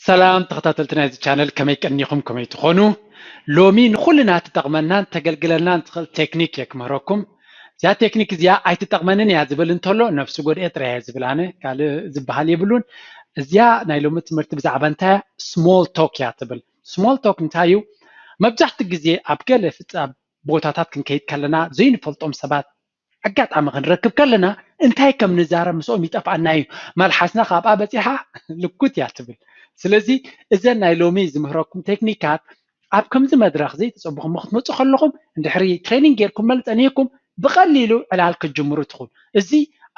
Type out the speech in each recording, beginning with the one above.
ሰላም ተኸታተልቲ ናይዚ ቻነል፣ ከመይ ቀኒኹም፣ ከመይ ትኾኑ? ሎሚ ንኹልና ትጠቕመናን ተገልግለናን ትኽእል ቴክኒክ እየ ክምህረኩም። እዚኣ ቴክኒክ እዚኣ ኣይትጠቕመንን እያ ዝብል እንተሎ፣ ነፍሲ ጎድኤ ጥራይ እየ ዝብል ኣነ፣ ካልእ ዝበሃል የብሉን። እዚኣ ናይ ሎሚ ትምህርቲ ብዛዕባ እንታይ እያ? ስሞል ቶክ እያ ትብል። ስሞል ቶክ እንታይ እዩ? መብዛሕትኡ ግዜ ኣብ ገለ ፍጻ-፣ ቦታታት ክንከይድ ከለና ዘይንፈልጦም ሰባት ኣጋጣሚ ክንረክብ ከለና እንታይ ከም ንዛረብ ምስኦም ይጠፍኣና እዩ። መልሓስና ካብኣ በጺሓ ልኩት እያ ትብል። ስለዚ እዘን ናይ ሎሚ ዝምህረኩም ቴክኒካት ኣብ ከምዚ መድረኽ ዘይተጸበኹም ክትመጹ ከለኹም እንድሕሪ ትሬኒንግ ጌርኩም መል ጸኒሕኩም ብቐሊሉ ዕላል ክትጅምሩ ትኽእሉ። እዚ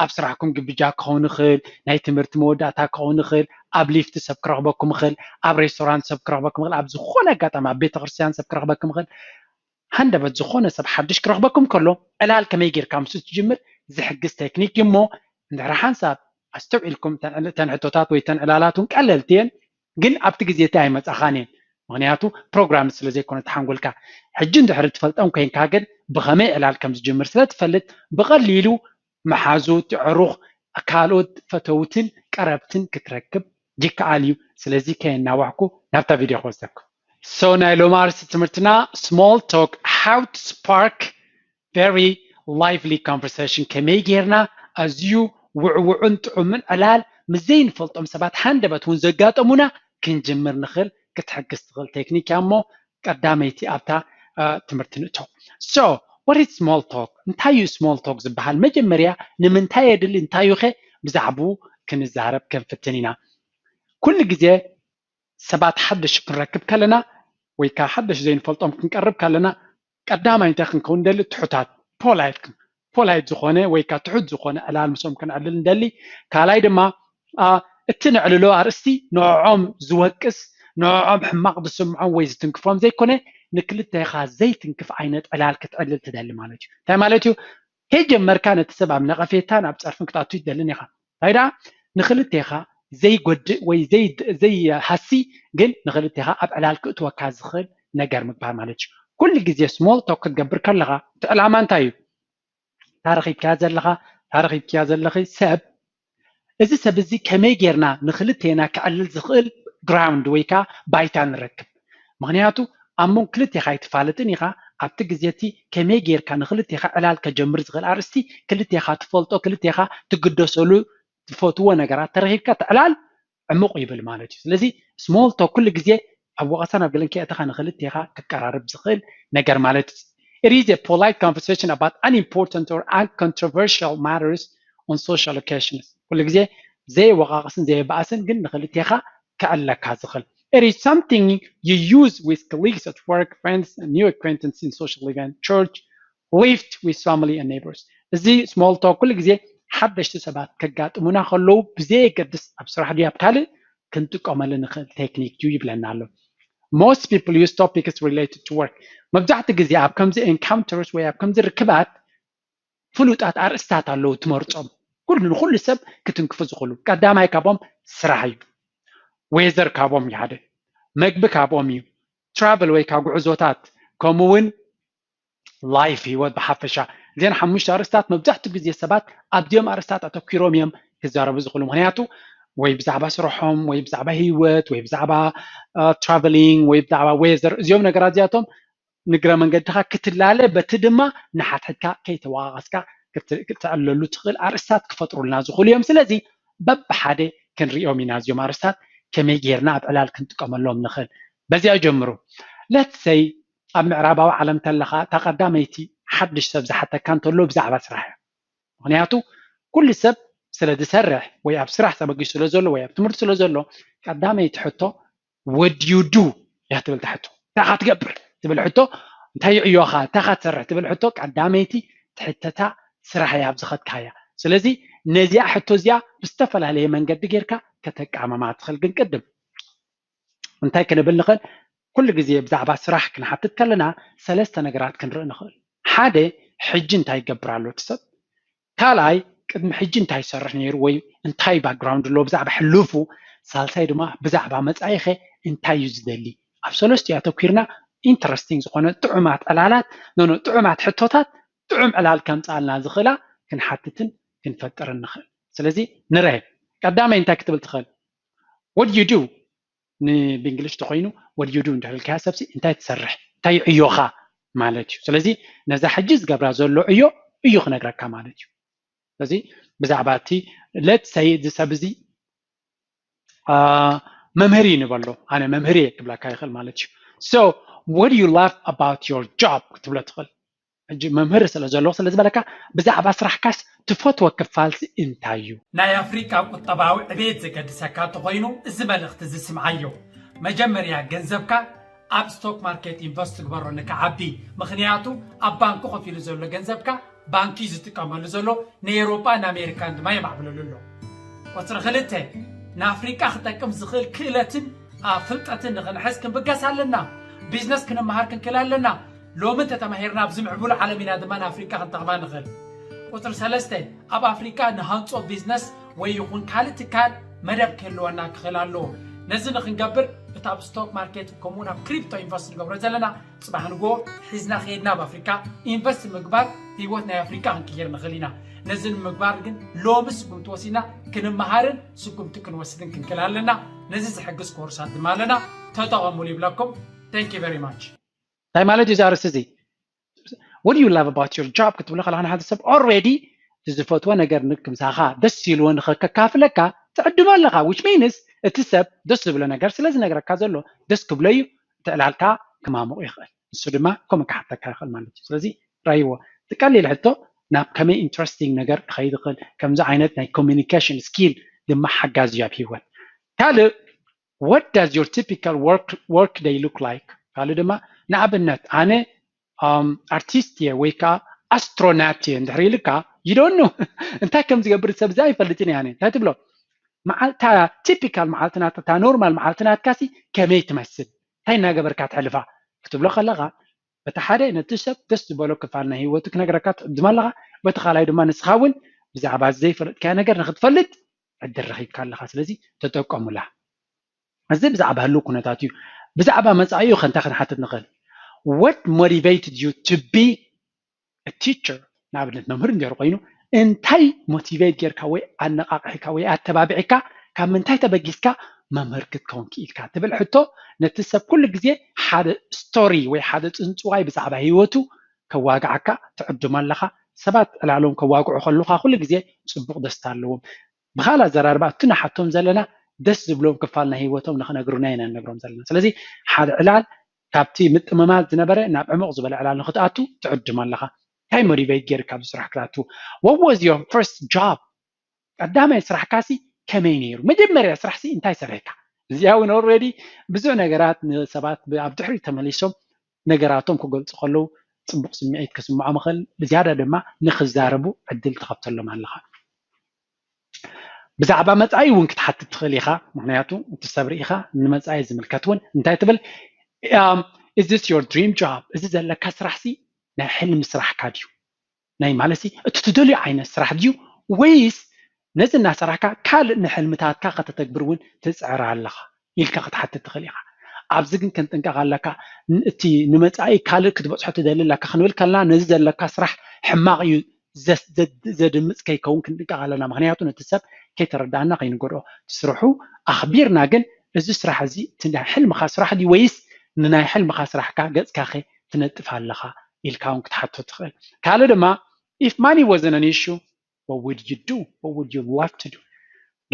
ኣብ ስራሕኩም ግብጃ ክኸውን ይኽእል፣ ናይ ትምህርቲ መወዳእታ ክኸውን ይኽእል፣ ኣብ ሊፍት ሰብ ክረኽበኩም ይኽእል፣ ኣብ ሬስቶራንት ሰብ ክረኽበኩም ይኽእል፣ ኣብ ዝኾነ ኣጋጣሚ ኣብ ቤተክርስትያን ሰብ ክረኽበኩም ይኽእል። ሃንደበት ዝኾነ ሰብ ሓድሽ ክረኽበኩም ከሎ ዕላል ከመይ ጌርካ ምስ ትጅምር ዝሕግዝ ቴክኒክ እዩ። እሞ እንድሕሪ ሓንሳብ ኣስተውዒልኩም እተን ዕል-፣ እተን ሕቶታት ወይ እተን ዕላላት እውን ቀለልቲ እየን፣ ግን ኣብቲ ግዜ እቲ ኣይመጻኻን እየን። ምኽንያቱ ፕሮግራም ስለ ዘይኮነ ተሓንጎልካ። ሕጂ እንድሕሪ ትፈልጠን ኮይንካ ግን ብኸመይ ዕላል ከም ዝጅምር ስለ ትፈልጥ ብቐሊሉ መሓዙት፣ ኣዕሩኽ፣ ካልኦት ፈተውትን ቀረብትን ክትረክብ ይከኣል እዩ። ስለዚ ከየናዋሕኩ ናብታ ቪድዮ ክወስደኩም። So ናይ ሎሚ ኣርእስቲ ትምህርትና small talk, how to spark very lively conversation፣ ከመይ ጌርና ኣዝዩ ውዕውዑን ጥዑምን ዕላል ምስ ዘይንፈልጦም ሰባት ሃንደበት እውን ዘጋጠሙና ክንጅምር ንኽእል ክትሕግዝ ትኽእል ቴክኒክ እያ። እሞ ቀዳመይቲ ኣብታ እ፣ ትምህርቲ ንእቶ። So what is small talk? እንታይ እዩ ስሞል ቶክ ዝበሃል? መጀመርያ ንምንታይ የድሊ፣ እንታይ እዩ ኸ? ብዛዕባኡ ክንዛረብ ክንፍትን ኢና። ኩሉ ግዜ ሰባት ሓደሽ ክንረክብ ከለና ወይ ከዓ ሓደሽ ዘይንፈልጦም ክንቀርብ ከለና ቀዳማይ እንታይ ክንከውን ንደሊ? ትሑታት፣ ፖላይት፣ ፖላይት ዝኾነ ወይ ከዓ ትሑት ዝኾነ ዕላል ምስኦም ክንዕልል ንደሊ። ካልኣይ ድማ አ፣ እቲ ነዕልሎ ኣርእስቲ ንዕኦም ዝወቅስ፣ ንዕኦም ሕማቕ ዝስምዖም ወይ ዝትንክፎም ዘይኮነ፣ ንክልቴኻ ዘይትንክፍ ዓይነት ዕላል ክትዕልል ትደሊ ማለት እዩ። እንታይ ማለት እዩ? ከይጀመርካ ነቲ ሰብ ኣብ ነቐፌታን ኣብ ጸርፍን ክትኣቱ ኣይትደልን ኢኻ። እንታይ ደኣ ንክልቴኻ ዘይጎድእ ወይ ዘይ-፣ ዘይሃሲ ግን ንክልቴኻ ኣብ ዕላል ክእትወካ ዝኽእል ነገር ምግባር ማለት እዩ። ኩሉ ግዜ ስሞል ቶክ ክትገብር ከለኻ እቲ ዕላማ እንታይ እዩ? እታ ረኺብካያ ዘለኻ፣ እታ ረኺብክያ ዘለኺ ሰብ፣ እዚ ሰብ እዚ ከመይ ጌርና ንክልቴና ከዕልል ዝኽእል ግራውንድ ወይ ከዓ ባይታ ንረክብ። ምኽንያቱ ኣብ መንጎ ክልቴኻ ኣይትፋለጥን ኢኻ። ኣብቲ ግዜ እቲ ከመይ ጌርካ ንክልቴኻ ዕላል ከጀምር ዝኽእል ኣርእስቲ ክልቴኻ ትፈልጦ፣ ክልቴኻ ትግደሰሉ፣ ትፈትዎ ነገራት ተረኺብካ እቲ ዕላል ዕሙቕ ይብል ማለት እዩ። ስለዚ ስሞል ቶክ ኩሉ ግዜ ኣብ ወቐሳን ኣብ ገለን ከየእተኻ ንክልቴኻ ክቀራርብ ዝኽእል ነገር ማለት እዩ። It is a polite conversation about unimportant or uncontroversial matters on social occasions. ኩሉ ግዜ ዘይወቓቕስን ዘየባእስን ግን ንክልቴኻ ከዕልለካ ዝኽእል። It is something you use with colleagues at work, friends, and new acquaintances in social event, church, lift with family and neighbors. እዚ ስሞል ቶክ ኩሉ ግዜ ሓደሽቲ ሰባት ከጋጥሙና ከለዉ ብዘየገድስ ኣብ ስራሕ ድዩ ኣብ ካልእ ክንጥቀመሉ ንኽእል ቴክኒክ እዩ ይብለና ኣሎ። Most people use topics related to work. መብዛሕትኡ ግዜ ኣብ ከምዚ ኤንካውንተርስ ወይ ኣብ ከምዚ ርክባት ፍሉጣት ኣርእስታት ኣለዉ ትመርጾም። ኩሉ፣ ንኹሉ ሰብ ክትንክፉ ዝኽእሉ። ቀዳማይ ካብኦም ስራሕ እዩ። ዌዘር ካብኦም እዩ ሓደ። መግቢ ካብኦም እዩ። ትራቨል ወይ ካብ ጉዕዞታት፣ ከምኡ እውን ላይፍ፣ ህይወት ብሓፈሻ። እዘን ሓሙሽተ ኣርእስታት መብዛሕትኡ ግዜ ሰባት ኣብዚኦም ኣርእስታት ኣተኲሮም እዮም ክዛረቡ ዝኽእሉ። ምኽንያቱ ወይ ብዛዕባ ስርሖም፣ ወይ ብዛዕባ ህይወት፣ ወይ ብዛዕባ፣ እ፣ ትራቨሊንግ፣ ወይ ብዛዕባ ዌዘር፣ እዚኦም ነገራት እዚኣቶም ንግረ መንገድኻ ክትላለ፣ በቲ ድማ ንሓድሕድካ ከይተወቓቐስካ ክት-፣ ክትዕለሉ ትኽእል ኣርእስታት ክፈጥሩልና ዝኽእሉ እዮም። ስለዚ በብሓደ ክንሪኦም ኢና እዚኦም ኣርእስታት ከመይ ጌርና ኣብ ዕላል ክንጥቀመሎም ንኽእል። በዚኣ ጀምሩ። ሌትስ ሰይ ኣብ ምዕራባዊ ዓለም ተለኻ እታ ቀዳመይቲ ሓድሽ ሰብ ዝሓተካ እንተሎ ብዛዕባ ስራሕ እያ። ምኽንያቱ ኩሉ ሰብ ስለ ዝሰርሕ ወይ ኣብ ስራሕ ተበጊሱ ስለ ዘሎ ወይ ኣብ ትምህርቲ ስለ ዘሎ ቀዳመይቲ ሕቶ what do you do እያ ትብል እታ ሕቶ። እንታይ ኢኻ ትገብር ትብል ሕቶ፣ እንታይ ይዕዮኻ፣ እንታይ ኢኻ ትሰርሕ ትብል ሕቶ ቀዳመይቲ ትሕተታ ስራሕ እያ ኣብ ዝኸድካያ። ስለዚ ነዚኣ ሕቶ እዚኣ ብዝተፈላለየ መንገዲ ጌርካ ከተቃመማ ትኽእል። ግን ቅድም እንታይ ክንብል ንኽእል? ኩሉ ግዜ ብዛዕባ ስራሕ ክንሓትት ከለና ሰለስተ ነገራት ክንርኢ ንኽእል። ሓደ፣ ሕጂ እንታይ ይገብር ኣሎ እቲ ሰብ? ካልኣይ፣ ቅድሚ ሕጂ እንታይ ይሰርሕ ነይሩ ወይ እንታይ ባክግራውንድ ኣለዎ ብዛዕባ ሕሉፉ? ሳልሳይ ድማ ብዛዕባ መጻኢኸ እንታይ እዩ ዝደሊ? ኣብ ሰለስቲኡ ኣተኲርና ኢንተረስቲንግ ዝኾነ ጥዑማት ዕላላት፣ ኖ፣ ኖ፣ ጥዑማት ሕቶታት ጥዑም ዕላል ከምጽኣልና ዝኽእላ ክንሓትትን ክንፈጥርን ንኽእል። ስለዚ ንርአ። ቀዳማይ እንታይ ክትብል ትኽእል? What do you do? ን ብእንግሊሽ ተኮይኑ what you do እንድሕር ኢልካዮ ሰብሲ እንታይ ትሰርሕ እንታይ ዕዮኻ ማለት እዩ። ስለዚ ነዛ ሕጂ ዝገብራ ዘሎ ዕዮ እዩ ክነግረካ ማለት እዩ። ስለዚ ብዛዕባ እቲ let's say እዚ ሰብ እዚ መምህር እዩ ንበሎ፣ ኣነ መምህር እየ ክብለካ ይኽእል ማለት እዩ። So what do you love about your job ክትብሎ ትኽእል። ሕጂ መምህር ስለ ዘሎ ስለ ዝበለካ ብዛዕባ ስራሕካስ ትፈትዎ ክፋልሲ እንታይ እዩ? ናይ ኣፍሪቃ ቁጠባዊ ዕቤት ዘገድሰካ እንተኾይኑ እዚ መልእኽቲ እዚ ስምዓዮ። መጀመርያ ገንዘብካ ኣብ ስቶክ ማርኬት ኢንቨስት ትግበሮ ንክዓቢ። ምኽንያቱ ኣብ ባንኪ ኮፍ ኢሉ ዘሎ ገንዘብካ ባንኪ እዩ ዝጥቀመሉ ዘሎ፣ ንኤውሮጳን ኣሜሪካን ድማ የማዕብለሉ ኣሎ። ቁፅሪ ክልተ፣ ንኣፍሪቃ ክጠቅም ዝኽእል ክእለትን ፍልጠትን ንኽንሕዝ ክንብገስ ኣለና። ቢዝነስ ክንመሃር ክንክእል ኣለና። ሎሚ እንተተማሂርና ኣብዚ ምዕቡል ዓለም ኢና ድማ ንኣፍሪቃ ክንጠቕማ ንኽእል። ቁፅሪ ሰለስተ፣ ኣብ ኣፍሪቃ ንሃንፆ ቢዝነስ ወይ ይኹን ካልእ ትካል መደብ ክህልወና ክኽእል ኣለዎ። ነዚ ንክንገብር እቲ ኣብ ስቶክ ማርኬት ከምኡውን ኣብ ክሪፕቶ ኢንቨስት ንገብሮ ዘለና ፅባሕ ንጎ ሒዝና ከይድና ኣብ ኣፍሪካ ኢንቨስት ምግባር ህይወት ናይ ኣፍሪካ ክንቅይር ንኽእል ኢና። ነዚ ንምግባር ግን ሎሚ ስጉምቲ ወሲድና ክንመሃርን ስጉምቲ ክንወስድን ክንክእል ኣለና። ነዚ ዝሕግዝ ኮርሳት ድማ ኣለና፣ ተጠቐሙሉ ይብለኩም። Thank you very much። እንታይ ማለት እዩ እዚ ኣርእስቲ እዚ? What do you love about your job ክትብሎ ከለካ ንሓደ ሰብ already ዝፈትዎ ነገር ንክምሳኻ ደስ ኢልዎ ንከካፍለካ ትዕድሞ ኣለካ። Which means እቲ ሰብ ደስ ዝብሎ ነገር ስለ ዝነግረካ ዘሎ ደስ ክብሎ እዩ። እቲ ዕላልካ ክማሙቕ ይኽእል፣ ንሱ ድማ ከምኡ ክሓተካ ይኽእል ማለት እዩ። ስለዚ ራይዎ እቲ ቀሊል ሕቶ ናብ ከመይ ኢንትረስቲንግ ነገር ክኸይድ ይኽእል፣ ከምዚ ዓይነት ናይ ኮሚኒኬሽን ስኪል ድማ ሓጋዚ እዩ ኣብ ህይወት። ካልእ what does your typical work work day look like? ካልእ ድማ ንኣብነት ኣነ ኣርቲስት እየ ወይ ከዓ ኣስትሮናት እየ እንድሕር ኢልካ you don't know እንታይ ከም ዝገብር ሰብ እዚ ኣይፈልጥን እየ። እንታይ ትብሎ? መዓልታ ቲፒካል መዓልቲ ናትካ እታ ኖርማል መዓልቲ ናትካ ሲ ከመይ ትመስል እንታይ እናገበርካ ትሕልፋ ክትብሎ ከለካ በቲ ሓደ ነቲ ሰብ ደስ ዝበሎ ክፋል ናይ ህይወቱ ክነግረካ ትዕድም ኣለካ። በቲ ካልኣይ ድማ ንስኻ እውን ብዛዕባ ዘይፈለጥካዮ ነገር ንክትፈልጥ ዕድል ረኪብካ ኣለካ። ስለዚ ተጠቀሙላ። እዚ ብዛዕባ ህልው ኩነታት እዩ። ብዛዕባ መፃኢኡ ከ እንታይ ክንሓትት ንኽእል? What motivated you to be a teacher? ንኣብነት መምህር እንዲሩ ኮይኑ እንታይ ሞቲቬት ጌርካ ወይ ኣነቃቂሕካ ወይ ኣተባቢዕካ ካብ ምንታይ ተበጊስካ መምህር ክትከውን ክኢልካ ትብል ሕቶ ነቲ ሰብ ኩሉ ግዜ ሓደ ስቶሪ ወይ ሓደ ፅንፅዋይ ብዛዕባ ህይወቱ ከዋግዓካ ትዕድሞ ኣለኻ። ሰባት ዕላሎም ከዋግዑ ከሉካ ኩሉ ግዜ ፅቡቅ ደስታ ኣለዎም። ብካል ኣዘራርባ እቲ ንሓቶም ዘለና ደስ ዝብሎም ክፋል ናይ ህይወቶም ንክነግሩና ኢና ንነግሮም ዘለና። ስለዚ ሓደ ዕላል ካብቲ ምጥምማል ዝነበረ ናብ ዕሙቕ ዝበለ ዕላል ንክትኣቱ ትዕድም ኣለኻ። እንታይ ሞቲቬት ጌርካ ኣብዚ ስራሕ ክትኣቱ? What was your first job? ቀዳማይ ስራሕካሲ ከመይ ነይሩ? መጀመርያ ስራሕሲ እንታይ ሰሪሕካ? እዚኣ እውን ኦልሬዲ ብዙሕ ነገራት ንሰባት ኣብ ድሕሪት ተመሊሶም ነገራቶም ክገልፁ ከለዉ ፅቡቅ ስምዒት ክስምዖም ይኽእል። ብዝያዳ ድማ ንክዛረቡ ዕድል ትኸፍተሎም ኣለኻ። ብዛዕባ መፃኢ እውን ክትሓትት ትኽእል ኢኻ። ምክንያቱ እቲ ሰብ ርኢኻ ንመፃኢ ዝምልከት እውን እንታይ ትብል? Is this your dream job? እዚ ዘለካ ስራሕሲ ናይ ሕልሚ ስራሕካ ድዩ? ናይ ማለትሲ እቲ ትደልዮ ዓይነት ስራሕ ድዩ ወይስ ነዚ እናሰራሕካ ካልእ ንሕልምታትካ ከተተግብር እውን ትፅዕር ኣለኻ ኢልካ ክትሓትት ትኽእል ኢኻ። ኣብዚ ግን ክንጥንቀቕ ኣለካ። እቲ ንመፃኢ ካልእ ክትበፅሖ ትደሊ ኣለካ ክንብል ከለና ነዚ ዘለካ ስራሕ ሕማቕ እዩ ዘድምፅ ከይከውን ክንጥንቀቕ ኣለና። ምክንያቱ ነቲ ሰብ ከይተረዳእና ከይንጎድኦ እቲ ስርሑ ኣኽቢርና ግን እዚ ስራሕ እዚ እቲ ናይ ሕልምኻ ስራሕ ድዩ ወይስ ንናይ ሕልምኻ ስራሕካ ገፅካ ከ ትነጥፍ ኣለኻ ኢልካ እውን ክትሓቶ ትኽእል። ካልእ ድማ if money wasn't an issue what would you do? What would you love to do?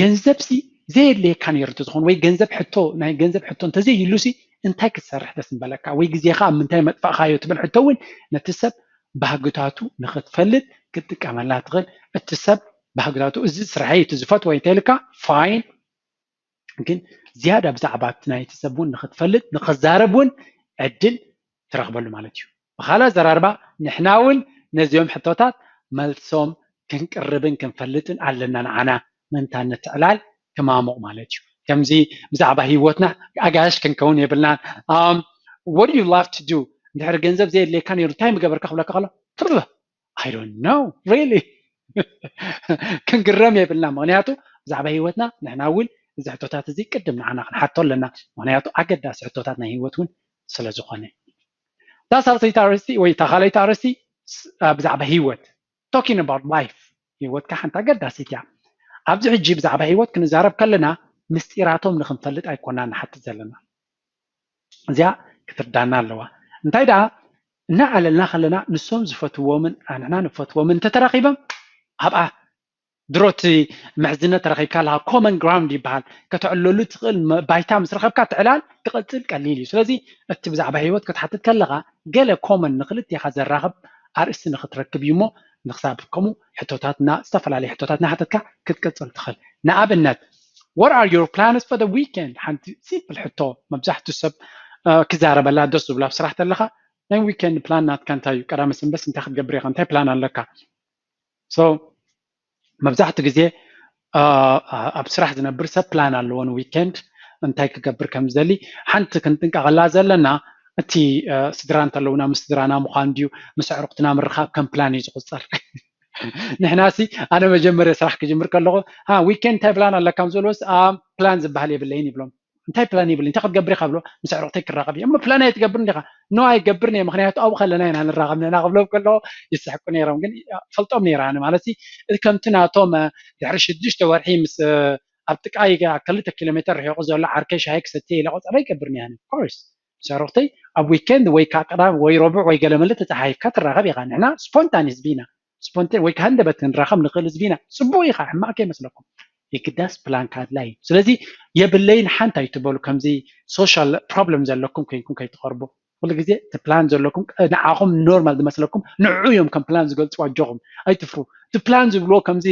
ገንዘብ ሲ ዘየድልየካ ነይሩ እንተዝኾን ወይ ገንዘብ ሕቶ ናይ ገንዘብ ሕቶ እንተዘይህሉ ሲ እንታይ ክትሰርሕ ደስ ምበለካ ወይ ግዜኻ ኣብ ምንታይ መጥፋእካዮ ትብል ሕቶ እውን ነቲ ሰብ ባህግታቱ ንክትፈልጥ ክትጥቀመላ ትኽእል። እቲ ሰብ ባህግታቱ እዚ ስራሐይ እቲ ዝፈትዎ እንተልካ ፋይን፣ ግን ዝያዳ ብዛዕባ እቲ ናይቲ ሰብ እውን ንክትፈልጥ ንክዛረብ እውን ዕድል ትረክበሉ ማለት እዩ። ብካልእ ኣዘራርባ ንሕና እውን ነዚኦም ሕቶታት መልሶም ክንቅርብን ክንፈልጥን ኣለና። ንዓና ምእንታን ነቲ ዕላል ክማሙቕ ማለት እዩ። ከምዚ ብዛዕባ ህይወትና ኣጋይሽ ክንከውን የብልናን። What do you love to do? እንድሕር ገንዘብ ዘየድልየካ ነይሩ እንታይ ምገበርካ ክብለካ ከሎ ትርበ I don't know really ክንግረም የብልና። ምክንያቱ ብዛዕባ ህይወትና ንሕና እውን እዚ ሕቶታት እዚ ቅድም ንዓና ክንሓቶ ኣለና። ምክንያቱ ኣገዳሲ ሕቶታት ናይ ህይወት እውን ስለ ዝኾነ እታ ሳልሰይቲ ኣርእስቲ ወይ እታ ካልኣይቲ ኣርእስቲ ብዛዕባ ህይወት talking about life ህይወትካ ሓንቲ ኣገዳሲት እያ። ኣብዚ ሕጂ ብዛዕባ ህይወት ክንዛረብ ከለና ምስጢራቶም ንክንፈልጥ ኣይኮና ንሓትት ዘለና። እዚኣ ክትርዳና ኣለዋ። እንታይ ደኣ እናዓለልና ከለና ንሶም ዝፈትዎምን ኣንሕና ንፈትዎምን እንተተራኺቦም ኣብኣ ድሮ እቲ ምሕዝነት ተረኺብካ ኣለካ። Common ground ይበሃል። ከተዕለሉ ትኽእል ባይታ ምስ ረኸብካ ትዕላል ክቐፅል ቀሊል እዩ። ስለዚ እቲ ብዛዕባ ህይወት ክትሓትት ከለኻ ገለ common ንክልቴኻ ዘራኽብ ኣርእስቲ ንክትረክብ እዩ እሞ ንክሳብ ከምኡ ሕቶታትና ዝተፈላለዩ ሕቶታት እናሓተትካ ክትቀፅል ትኽእል። ንኣብነት what are your plans for the weekend? ሓንቲ simple ሕቶ መብዛሕትኡ ሰብ ክዛረበላ ደስ ዝብሎ ኣብ ስራሕ ተለኻ ናይ weekend plan ናትካ እንታይ እዩ? ቀዳመ ሰንበት እንታይ ክትገብር ኢኻ? እንታይ plan ኣለካ? So መብዛሕትኡ ግዜ ኣብ ስራሕ ዝነብር ሰብ plan ኣለዎ ን weekend እንታይ ክገብር ከም ዝደሊ። ሓንቲ ክንጥንቀቐላ ዘለና እቲ ስድራ እንተለውና ምስ ስድራና ምዃን ድዩ ምስ ኣዕሩኽትና ምርኻብ ከም plan እዩ ዝቑፀር። ንሕና ሲ ኣነ መጀመርያ ስራሕ ክጅምር ከለኹ weekend እንታይ plan ኣለካ ምስ በልዎስ plan ዝበሃል የብለይን ይብሎም። እንታይ plan የብለይን እንታይ ክትገብር ኢኻ ብሎ ምስ ኣዕሩኽተይ ክራኸብ እየ እሞ plan ኣይትገብርን ዲኻ? No ኣይገብርን እየ ምኽንያቱ ኣብኡ ከለና ኢና ንራኸብ ንሕና ክብሎም ከለኹ ይስሕቁ ነይሮም ግን ፈልጦም ነይረ ኣነ ማለት ከምቲ ናቶም ድሕሪ ሽዱሽተ ወርሒ ምስ ኣብ ጥቃይ ክልተ ኪሎ ሜትር ርሒቑ ዘሎ ዓርከይ ሻሂ ክሰትየ ኢለ ቆፀራ ይገብር ነያኒ course ምስ ኣዕሩኽተይ ኣብ weekend ወይ ከዓ ቀዳም ወይ ረቡዕ ወይ ገለመለ ተፀሓይፍካ ትራኸብ ኢኻ ንሕና spontaneous ህዝቢ ኢና ስፖንቴን ወይ ከዓ ሃንደበት ክንራኸብ ንኽእል ህዝቢ ኢና ፅቡቅ ኢኻ ሕማቅ ከይመስለኩም የግዳስ ፕላንካ ኣድላይ እዩ ስለዚ የብለይን ሓንቲ ኣይትበሉ ከምዚ social problem ዘለኩም ኮይንኩም ከይትቐርቡ ኩሉ ግዜ እቲ plan ዘለኩም ንዓኹም normal ዝመስለኩም ንዑ እዮም ከም plan ዝገልፅዋ ኣጆኹም ኣይትፍሩ እቲ plan ዝብልዎ ከምዚ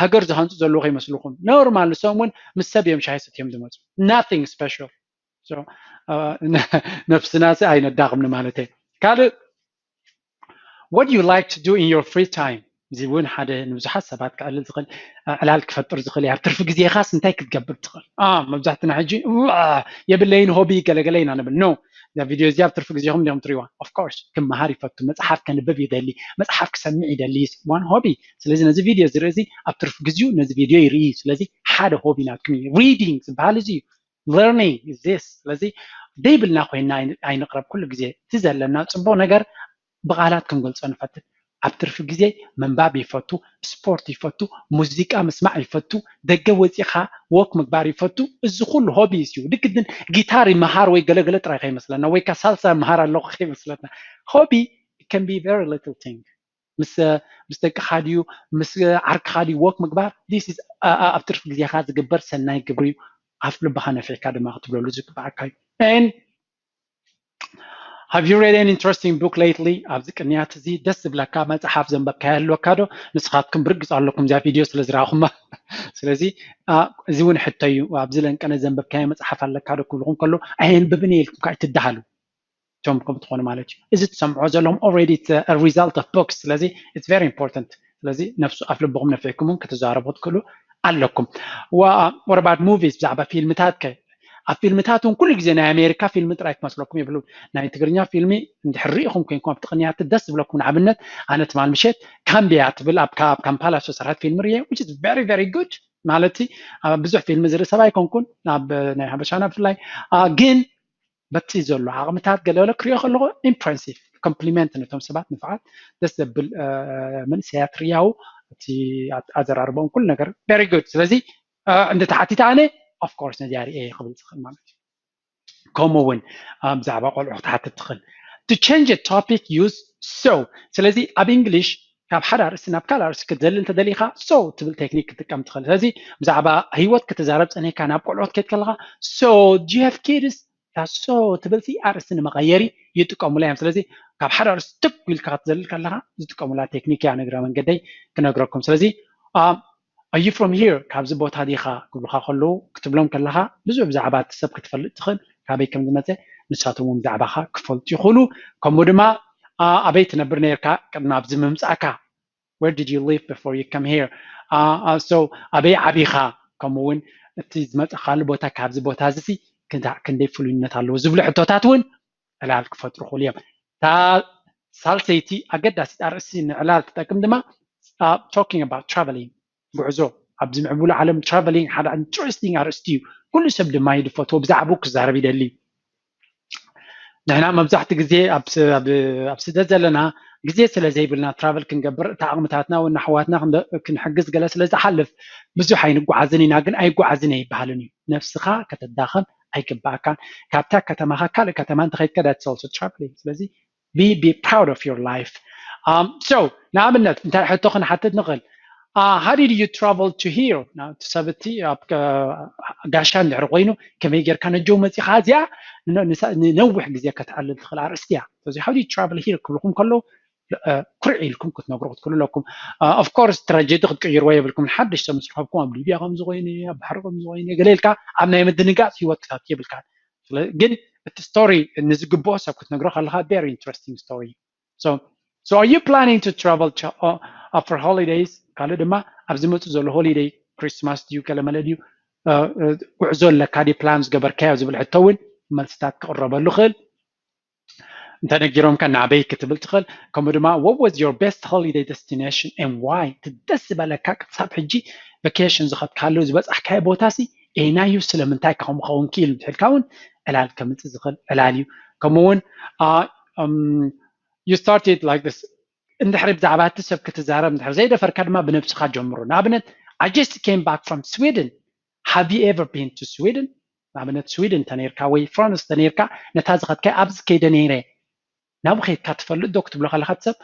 ሃገር ዝሃንፁ ዘለዉ ከይመስልኩም normal ንሶም እውን ምስ ሰብ እዮም ሻሂ ሰትዮም ዝመፁ nothing special ነብስና ሲ ኣይነዳኽም ማለት ካልእ what do you like to do in your free time እዚ እውን ሓደ ንብዙሓት ሰባት ክዕልል ዝኽእል ዕላል ክፈጥር ዝኽእል ኣብ ትርፊ ግዜኻስ እንታይ ክትገብር ትኽእል መብዛሕትና ሕጂ የብለይን ሆቢ ገለገለ ኢና ንብል no እዛ ቪድዮ እዚኣ ኣብ ትርፊ ግዜኹም ዲኹም ትሪዋ of course ክመሃር ይፈቱ መፅሓፍ ከንብብ ይደሊ መፅሓፍ ክሰምዕ ይደሊ one hobby ስለዚ ነዚ ቪድዮ ዝርኢ እዚ ኣብ ትርፊ ግዜኡ ነዚ ቪድዮ ይርኢ ስለዚ ሓደ ሆቢ ናትኩም እዩ reading ዝበሃል እዚ እዩ learning is this ስለዚ ደይብልና ኮይና ኣይንቕረብ ኩሉ ግዜ እቲ ዘለና ፅቡቅ ነገር ብቃላት ክንገልፆ ንፈትን ኣብ ትርፊ ግዜ ምንባብ ይፈቱ ስፖርት ይፈቱ ሙዚቃ ምስማዕ ይፈቱ ደገ ወፂኻ ወክ ምግባር ይፈቱ እዚ ኩሉ ሆቢ እዩ ድግድን ጊታር ይመሃር ወይ ገለገለ ጥራይ ከይመስለና ወይ ካ ሳልሳ ይመሃር ኣለኹ ከይመስለና hobby can be very little thing ምስ ምስ ደቅኻ ድዩ ምስ ዓርክኻ ድዩ ወክ ምግባር this is ኣብ ትርፊ ግዜኻ ዝግበር ሰናይ ግብሪ እዩ ኣፍ ልብኻ ነፊዕካ ድማ ክትብለሉ ዝግባኣካ እዩ Have you read an interesting book lately? ኣብዚ ቅንያት እዚ ደስ ዝብለካ መፅሓፍ ዘንበብካዮ ኣለካ ዶ? ንስኻትኩም ብርግፅ ኣለኩም እዚኣ ቪድዮ ስለ ዝረኣኹማ። ስለዚ እዚ እውን ሕቶ እዩ። ኣብዚ ለንቀነ ዘንበብካዮ መፅሓፍ ኣለካ ዶ ክብልኩም ከሎ ኣየንብብን እየ ኢልኩም ከዓ ኣይትደሃሉ። እቶም ከም ትኾኑ ማለት እዩ። እዚ ትሰምዖ ዘለኹም already it's a result of books። ስለዚ it's very important። ስለዚ ነፍሱ ኣፍ ልብኹም ነፊዕኩም እውን ክትዛረቡ ክትክእሉ ኣለኩም። What about movies? ብዛዕባ ፊልምታት ከ ኣብ ፊልምታት እውን ኩሉ ግዜ ናይ ኣሜሪካ ፊልሚ ጥራይ ክመስለኩም የብሉ ናይ ትግርኛ ፊልሚ እንድሕር ርኢኹም ኮይንኩም ኣብቲ ቅንያት ደስ ዝብለኩም ንኣብነት ኣነ ትማል ምሸት ካምቢያ ትብል ኣብ ካምፓላ ዝተሰርሐት ፊልሚ ርየ which is very very good ማለት ብዙሕ ፊልሚ ዝርኢ ሰብ ኣይኮንኩን ኣብ ናይ ሓበሻና ብፍላይ ግን በቲ ዘሎ ዓቕምታት ገለገለ ክሪኦ ከለኹ impressive compliment ነቶም ሰባት ንፍዓት ደስ ዘብል መንእሰያት ርያው እቲ ኣዘራርቦም ኩሉ ነገር very good ስለዚ እንደ ተሓቲተ ኣነ of course ነዚኣ ርኤ ክብል ዝኽእል ማለት እዩ ከምኡ እውን ብዛዕባ ቆልዑ ክትሓትት ትኽእል to change a topic use so ስለዚ ኣብ English ካብ ሓደ ኣርእስቲ ናብ ካልእ ኣርእስቲ ክትዘልል እንተደሊኻ so ትብል ቴክኒክ ክትጥቀም ትኽእል ስለዚ ብዛዕባ ህይወት ክትዛረብ ፀኒሕካ ናብ ቆልዑ ክትከይድ ከለኻ so do you have kids so ትብል ሲ ኣርእስቲ ንመቐየሪ ይጥቀሙላ እዮም ስለዚ ካብ ሓደ ኣርእስቲ ትክ ኢልካ ክትዘልል ከለኻ ዝጥቀሙላ ቴክኒክ እያ ንግረ መንገደይ ክነግረኩም ስለዚ are you from here ካብዚ ቦታ ዲኻ ክብሉኻ ከለዉ ክትብሎም ከለኻ ብዙሕ ብዛዕባ እቲ ሰብ ክትፈልጥ ትኽእል ካበይ ከም ዝመፀ ንሳቶም እውን ብዛዕባኻ ክፈልጡ ይኽእሉ ከምኡ ድማ ኣበይ ትነብር ነርካ ቅድሚ ኣብዚ ምምፃእካ where did you live before you come here so ኣበይ ዓቢኻ ከምኡ እውን እቲ ዝመፀኻሉ ቦታ ካብዚ ቦታ እዚ ክንደይ ፍሉይነት ኣለዎ ዝብሉ ሕቶታት እውን ዕላል ክፈጥሩ ክእሉ እዮም እታ ሳልሰይቲ ኣገዳሲት ኣርእስቲ ንዕላል ትጠቅም ድማ talking about traveling ጉዕዞ ኣብዚ ምዕቡል ዓለም traveling ሓደ interesting ኣርእስቲ እዩ ኩሉ ሰብ ድማ እዩ ዝፈትዎ ብዛዕባኡ ክዛረብ ይደሊ ንሕና መብዛሕትኡ ግዜ ኣብ ስ- ኣብ ኣብ ስደት ዘለና ግዜ ስለ ዘይብልና ትራቨል ክንገብር፣ እቲ ዓቕምታትና እውን ንኣሕዋትና ክንደ- ክንሕግዝ ገለ ስለ ዝሓልፍ ብዙሕ ኣይንጓዓዝን ኢና። ግን ኣይጓዓዝን ኣይበሃልን እዩ። ነብስኻ ከተዳኸም ኣይግባእካን። ካብታ ከተማኻ ካልእ ከተማ እንተኸይድካ that's also traveling። ስለዚ be be proud of your life. Um, so ንኣብነት እንታይ ሕቶ ክንሓትት ንኽእል? Uh, how did you travel to here? እቲ ሰብ እቲ ኣብ ከ- ጋሻ እንድሕር ኮይኑ ከመይ ጌርካ ነጀው መፂኻ እዚኣ ን- ንሳ- ንነዊሕ ግዜ ከተዕልል ትኽእል ኣርእስቲ እያ። ስለዚ how do you travel here ክብልኩም ከለዉ ኩርዕ ኢልኩም ክትነግሩ ክትክእሉ ኣለኩም። Of course ትራጀዲ ክትቅይርዎ የብልኩም። ሓድሽ ሰብ ምስ ረኸብኩም ኣብ ሊብያ ከምዚ ኮይነ፣ ኣብ ባሕሪ ከምዚ ኮይነ ገለ ኢልካ ኣብ ናይ ምድንጋፅ ሂወት ክትኣቱ የብልካ። ግን እቲ ስቶሪ ንዝግብኦ ሰብ ክትነግሮ ከለካ very interesting story. So so are you planning to travel to, uh, uh, for holidays? ካልእ ድማ ኣብ ዝመፁ ዘሎ ሆሊደይ ክሪስማስ ድዩ ገለመለ ድዩ ጉዕዞ ኣለካ ድዩ ፕላን ዝገበርካዮ ዝብል ሕቶ እውን መልስታት ክቕረበሉ ክእል። እንተነጊሮምካ ናበይ ክትብል ትኽእል። ከምኡ ድማ what was your best holiday destination and why? እቲ ደስ ዝበለካ ክሳብ ሕጂ ቨኬሽን ዝኸድካሉ ዝበፃሕካዮ ቦታ ሲ ኤናዩ ስለምንታይ ከምኡ ክኸውን ክኢል እንድሕልካ እውን ዕላል ከምፅእ ዝኽእል ዕላል እዩ። ከምኡ እውን you started like this እንድሕሪ ብዛዕባ እቲ ሰብ ክትዛረብ እንድሕር ዘይደፈርካ ድማ ብነብስኻ ጀምሮ። ንኣብነት I just came back from Sweden. Have you ever been to Sweden? ንኣብነት ስዊድን ተነይርካ ወይ ፍራንስ ተነይርካ ነታ ዝኸድካይ ኣብዚ ከይደ ነይረ ናብኡ ከይድካ ትፈልጥ ዶ ክትብሎ ከለካ እቲ ሰብ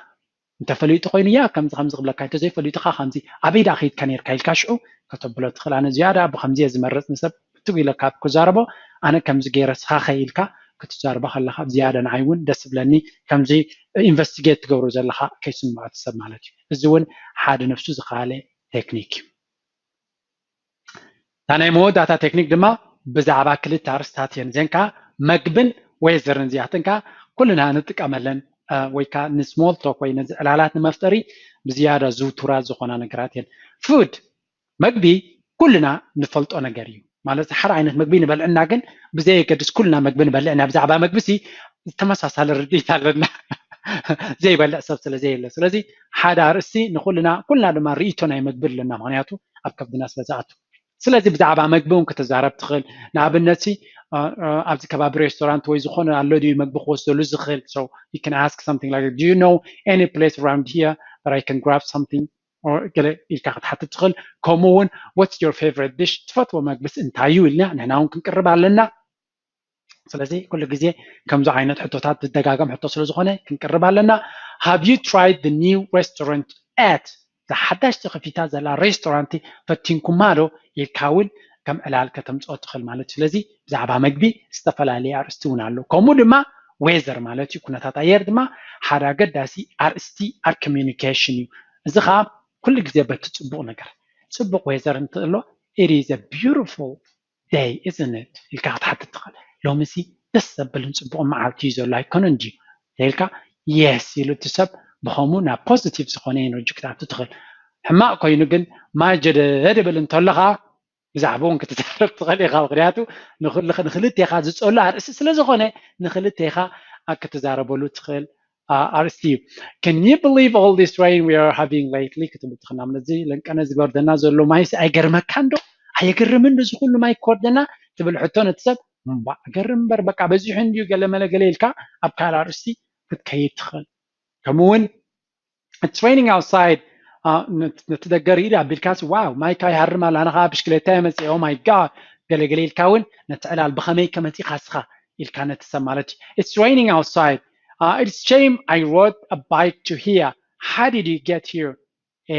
እንተፈሊጡ ኮይኑ ያ ከምዚ ከምዚ ክብለካ እንተዘይፈሊጡ ከ ከምዚ ኣበይ ደኣ ከይድካ ነይርካ ኢልካ ሽዑ ከተብሎ ትኽእል። ኣነ ዝያዳ ብከምዚ እየ ዝመርፅ ንሰብ ብትግ ኢለ ካብ ክዛረቦ ኣነ ከምዚ ገይረ ስኻ ከ ኢልካ ክትዛረቦ ከለካ ዝያዳ ንዓይ እውን ደስ ዝብለኒ ከምዚ ኢንቨስቲጌት ትገብሮ ዘለካ ከይስምዖ እቲ ሰብ ማለት እዩ። እዚ እውን ሓደ ነብሱ ዝኸኣለ ቴክኒክ እዩ። እታ ናይ መወዳእታ ቴክኒክ ድማ ብዛዕባ ክልተ ኣርእስታት እየን። እዚአን ከዓ መግብን ዌዘርን እዚኣተን ከዓ ኩልና ንጥቀመለን ወይ ከዓ ንስሞል ቶክ ወይ ነዚ ዕላላት ንመፍጠሪ ብዝያዳ ዝውቱራት ዝኾና ነገራት እየን። ፉድ መግቢ ኩልና ንፈልጦ ነገር እዩ። ማለት ሓደ ዓይነት መግቢ ንበልዕና ግን ብዘየገድስ ኩልና መግቢ ንበልዕና ብዛዕባ መግቢ ሲ ተመሳሳሊ ርድኢት ኣለና ዘይበልዕ ሰብ ስለ ዘየለ ስለዚ ሓደ ኣርእስቲ ንኩልና ኩልና ድማ ርእይቶ ናይ መግቢ ኣለና ምክንያቱ ኣብ ከብድና ስለ ዝኣቱ ስለዚ ብዛዕባ መግቢ እውን ክትዛረብ ትኽእል ንኣብነት ሲ ኣብዚ ከባቢ ሬስቶራንት ወይ ዝኾነ ኣሎ ድዩ መግቢ ክወስደሉ ዝኽእል so you can ask something like do you know any place around here that I can grab something ገለ ኢልካ ክትሓትት ትኽእል ከምኡ እውን what's your favorite dish ትፈትዎ መግብስ እንታይ እዩ ኢልና ንሕና እውን ክንቅርብ ኣለና ስለዚ ኩሉ ግዜ ከምዚ ዓይነት ሕቶታት ዝደጋገም ሕቶ ስለ ዝኾነ ክንቅርብ ኣለና have you tried the new restaurant at ሓዳሽ ተኸፊታ ዘላ ሬስቶራንት ፈቲንኩማ ዶ ኢልካ እውን ከም ዕላል ከተምፅኦ ትኽእል ማለት እዩ ስለዚ ብዛዕባ መግቢ ዝተፈላለየ ኣርእስቲ እውን ኣሎ ከምኡ ድማ ዌዘር ማለት እዩ ኩነታት ኣየር ድማ ሓደ ኣገዳሲ ኣርእስቲ ኣብ ኮሚኒኬሽን እዩ እዚ ከዓ ኩሉ ግዜ በቲ ፅቡቕ ነገር ፅቡቕ ዌዘር እንትእሎ it is a beautiful day isn't it ኢልካ ክትሓትት ትኽእል ሎምሲ ደስ ዘብልን ፅቡቕ መዓልቲ እዩ ዘሎ ኣይኮነን ድዩ ኢልካ yes ኢሉ እቲ ሰብ ብኸምኡ ናብ ፖዚቲቭ ዝኾነ ኤነርጂ ክትኣቱ ትኽእል ሕማቕ ኮይኑ ግን ማይ ጀደድ ብል እንተሎ ከዓ ብዛዕባ እውን ክትዛረብ ትኽእል ኢኻ ምክንያቱ ንክልቴኻ ዝፀሉ ኣርእስቲ ስለ ዝኾነ ንክልቴኻ ክትዛረበሉ ትኽእል ኣርእስቲ እዩ can you believe all this rain we are having lately ክትብል ትኽእል ናብነዚ ለንቀነ ዝወርደና ዘሎ ማይስ ኣይገርመካን ዶ ኣየገርምን ዶ ዝኩሉ ማይ ክወርደና ትብል ሕቶ ነቲ ሰብ እምባ ገርም እምበር በቃ በዚሑ እንድዩ ገለ መለ ገለ ኢልካ ኣብ ካልእ ኣርእስቲ ክትከይድ ትኽእል ከምኡ እውን training outside ነቲ ደገ ርኢድ ኣቢልካስ ዋው ማይካ ይሃርም ኣላ ኣነ ከዓ ብሽክሌታ የመፅእ oh my god ገለገለ ኢልካ እውን ነቲ ዕላል ብኸመይ ከመፂኻ ስኻ ኢልካ ነቲ ሰብ ማለት እዩ it's raining outside uh, it's shame I rode a bike to here how did you get here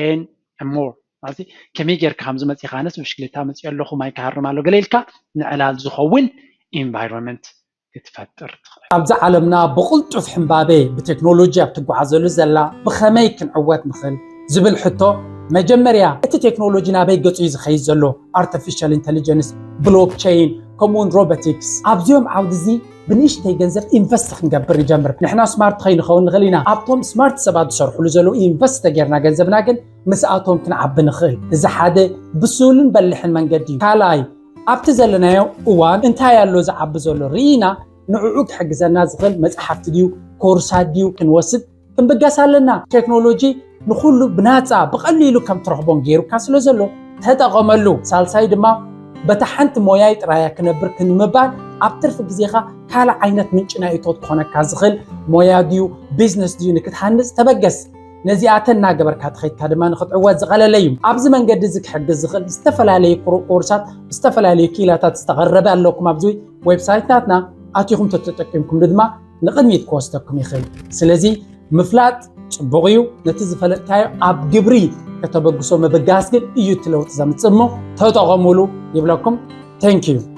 and more ማለት ከመይ ጌርካ ከምዚ መፂኻ ኣነስ ብሽክሌታ መፅኦ ኣለኹ ማይ ክሃርም ኣሎ ገለ ኢልካ ንዕላል ዝኸውን environment ክትፈጥር ትኽእል። ኣብዚ ዓለምና ብቕልጡፍ ሕምባቤ ብቴክኖሎጂ ኣብ ትጓዓዘሉ ዘላ ብኸመይ ክንዕወት ንኽእል ዝብል ሕቶ መጀመርያ እቲ ቴክኖሎጂ ናበይ ገጹ እዩ ዝኸይድ ዘሎ ኣርቲፊሻል ኢንተሊጀንስ ብሎክቸይን ከምኡውን ሮቦቲክስ ኣብዚኦም ዓውዲ እዚ ብንእሽተይ ገንዘብ ኢንቨስት ክንገብር ንጀምር ንሕና ስማርት ከይንኸውን ንኽእል ኢና ኣብቶም ስማርት ሰባት ዝሰርሕሉ ዘለዉ ኢንቨስት ተጌርና ገንዘብና ግን ምስኣቶም ክንዓቢ ንኽእል እዚ ሓደ ብሱልን በልሕን መንገዲ እዩ ካልኣይ ኣብቲ ዘለናዮ እዋን እንታይ ኣሎ ዝዓቢ ዘሎ ርኢና ንዕኡ ክሕግዘና ዝኽእል መፅሓፍቲ ድዩ ኮርሳት ድዩ ክንወስድ ክንብገስ ኣለና። ቴክኖሎጂ ንኹሉ ብናፃ ብቐሊሉ ከም ትረኽቦን ገይሩካ ስለ ዘሎ ተጠቐመሉ። ሳልሳይ ድማ በታ ሓንቲ ሞያይ ጥራያ ክነብር ክንምባል ኣብ ትርፊ ግዜኻ ካልእ ዓይነት ምንጪ ናይ እቶት ክኾነካ ዝኽእል ሞያ ድዩ ቢዝነስ ድዩ ንክትሃንጽ ተበገስ። ነዚኣተን እናገበርካ ተኸይድካ ድማ ንክትዕወት ዝቐለለ እዩ። ኣብዚ መንገዲ እዚ ክሕግዝ ዝኽእል ዝተፈላለዩ ኮርሳት ብዝተፈላለዩ ክኢላታት ዝተቐረበ ኣለኩም። ኣብዚ ዌብሳይት ናትና ኣቲኹም ተተጠቂምኩም ድማ ንቕድሚት ክወስደኩም ይኽእል። ስለዚ ምፍላጥ ጽቡቕ እዩ። ነቲ ዝፈለጥካዮ ኣብ ግብሪ ከተበግሶ ምብጋስ ግን እዩ እቲ ለውጢ ዘምጽእ እሞ ተጠቐሙሉ ይብለኩም። Thank you።